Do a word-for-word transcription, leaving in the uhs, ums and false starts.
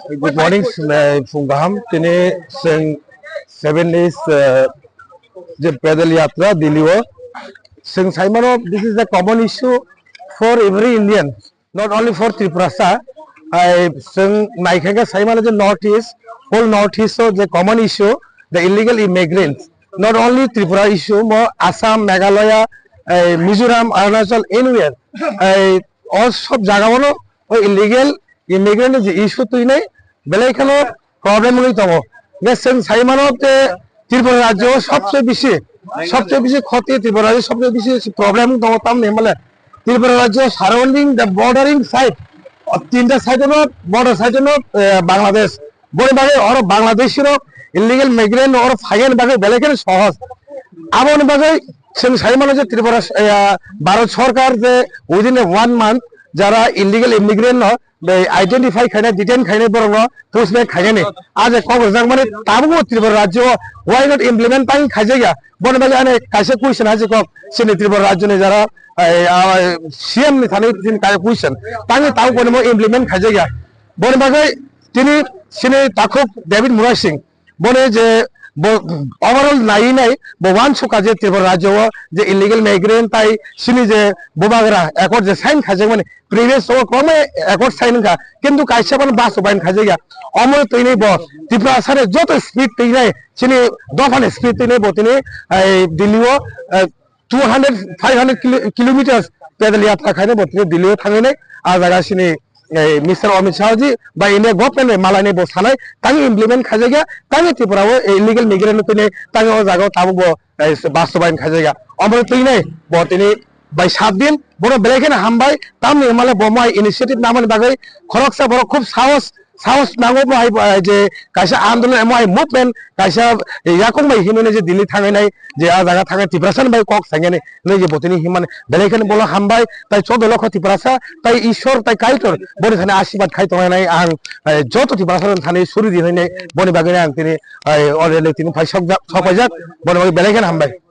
Good morning, eh, phung kaham. Tini chwng seven days, eh, je pedal yatra Delhi o. Chwng saimano, this is a common issue for every Indian, not only for Tripurasa. Ai chwng naikha khe saimano je North East, whole North East o je common issue, the illegal immigrants. Not only Tripura issue, mo Assam, Meghalaya, eh, Mizoram, Arunachal, anywhere. Ai o sob jaga o no o illegal immigrant je issue twi nai belai kheno problem wngwi tongo. Hwnkhe chwng sai mano je Tripura rajyo o sobse bisi, sobse bisi khoti Tripura rajyo sobse bisi problem wng tongo, tamni hwnmale Tripura rajyo surrounding the bordering side, o tinta side o border side o, eh, Bangladesh. Boni bagwi oro Bangladeshi rok illegal migrant oro phaiyani bagwi belai kheno sohoj. Aboni bagwi chwng sai mano je Tripura, eh, Bharat Sarkar je within a one month jara illegal immigrant no bai identify khainai, detain khainai, borokno pushback khainani. A je kok rwjakmani tabukbo Tripura rajyo o why not implement tang khaijakya? Boni bagwi ani kaisa question hai se kok, chini Tripura rajyoni jara, ai, ah, C M ni thani chini kaisa question. Tangwi tabuk boni mo implement khaijakya. Boni bagwi tini chini takhuk David Murai Singh, boni je bo overall nai nai bo uansukha je Tripura rajyo o je illegal migrant tai chini je bubagra accord je sign khaijakmani, previous o kwbangma accord sign wngkha, kintu kaisa phano bastobayan khaijakya. Omo twi nai bo Tiprasa ni joto speed twi nai, chini dopha ni speed twi nai bo tini, ai, Delhi o, eh, two hundred, five hundred kilo-, kilometers pedal yatra khainai bo tini Delhi o thangwi nai. A jaga chini, eh, Mister Amit Shah ji ba India government bai malai nai bo sanai, tangwi implement khaijakya, tangwi Tripura o illegal migrant twi nai, tangwi o jaga o tabuk bo, eh, bastobayan khaijakya. Omo twi nai bo tini bai sat din, bono belai kheno hambai, tamni hwnmale bo mai initiative namani bagwi khoroksa borok khub sahos, sahos nango bo hai, eh, je kaisa andolon emo hai movement, kaisa yakung bai hinwi je Delhi thangwi nai, je a jaga thangwi Tiprasa ni bai kok sainani, nai je bo tini hinmani belai kheno bolo hambai, tai chodo lokho Tiprasa, tai Ishwar, tai Kaitor, boni thani asibad khai tongnai ang, eh, joto Tiprasa ni thani suri di hinwi boni bagwi ang tini, eh, already tini phai sok ja-, sok paijak, boni bagwi belai kheno hambai.